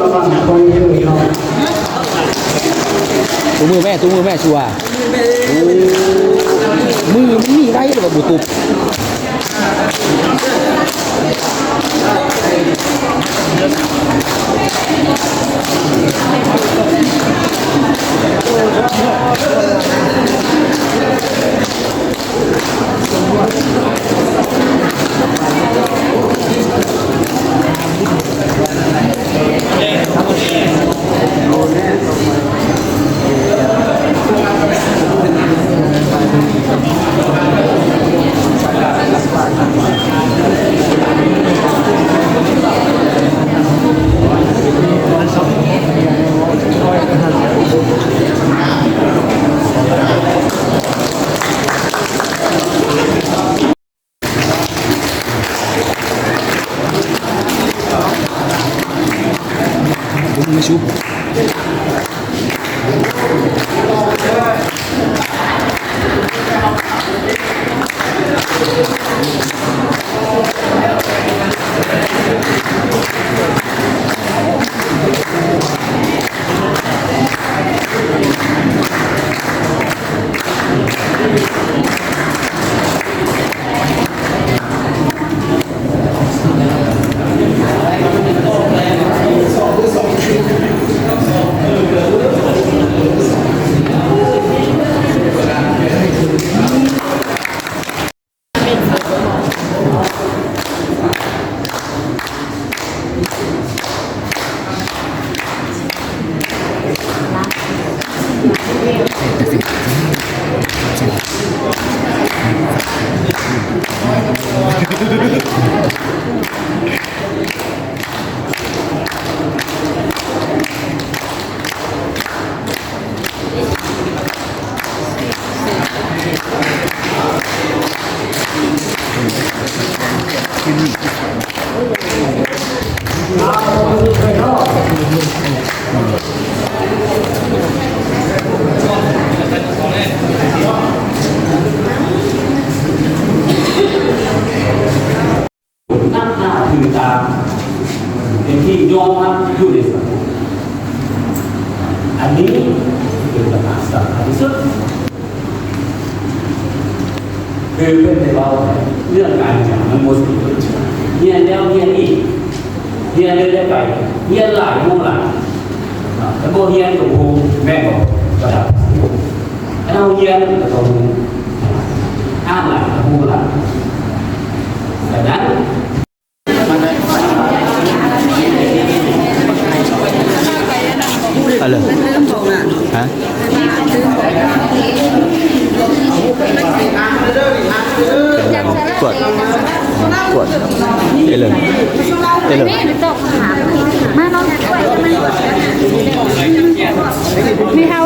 ຕົບມືແມ່ ຕົບມືແມ່ ຊົ່ວ ໂອ້ ມືມັນມີໄວແລ້ວບໍ່ຕົບ. ນັບໜ້າຖືຕາ ເປັນທີ່ຍອມຮັບຢູ່ໃນສັງຄົມ. ອັນນີ້ເປັນບັນຫາສຳຄັນທີ່ສຸດ ຄືເພິ່ນໄດ້ເວົ້າເລື່ອງການຮຽນ ມັນບໍ່ສະເໝີ ຮຽນແລ້ວຮຽນອີກ ຮຽນເລື້ອຍໆໄປ ຮຽນຫຼາຍຮູ້ຫຼາຍ ຄັນບໍ່ຮຽນກໍບໍ່ຮູ້ ແມ່ນບໍ່? ເຮົາຮຽນກໍຕ້ອງຮູ້ ອ່ານຫຼາຍກໍຮູ້ຫຼາຍ. ສະນັ້ນ ອາເລີ ຮະ? ກວດ ກວດ ເອເລີ ເອເລີ ມານອນ ມີເຮົາ